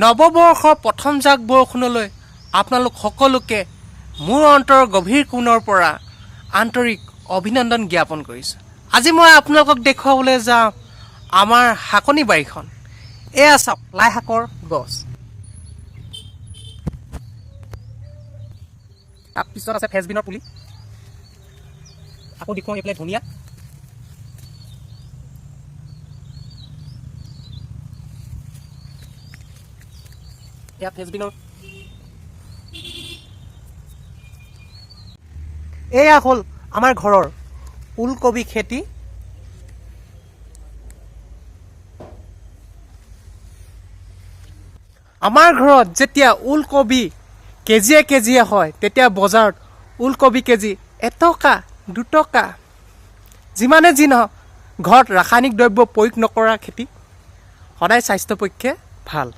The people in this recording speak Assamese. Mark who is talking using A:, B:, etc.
A: নৱবৰ্ষৰ প্ৰথম জাক বৰষুণলৈ আপোনালোক সকলোকে মোৰ অন্তৰৰ গভীৰ কোণৰ পৰা আন্তৰিক অভিনন্দন জ্ঞাপন কৰিছোঁ। আজি মই আপোনালোকক দেখুৱাবলৈ যাওঁ আমাৰ শাকনি বাৰীখন। এয়া চাওক লাই শাকৰ গছ। তাৰপিছত আছে ফ্ৰেঞ্চবিনৰ পুলি। আকৌ দেখুৱাওঁ এইফালে ধনিয়া। এয়া ফ্ৰেঞ্চবিনৰ। এয়া হ'ল আমাৰ ঘৰৰ ওলকবি খেতি। আমাৰ ঘৰত যেতিয়া ওলকবি কেজিয়ে কেজিয়ে হয়, তেতিয়া বজাৰত ওলকবি কেজি 1 টকা, 2 টকা। যিমানে যি নহওক, ঘৰত ৰাসায়নিক দ্ৰব্য প্ৰয়োগ নকৰা খেতি সদায় স্বাস্থ্যৰ পক্ষে ভাল।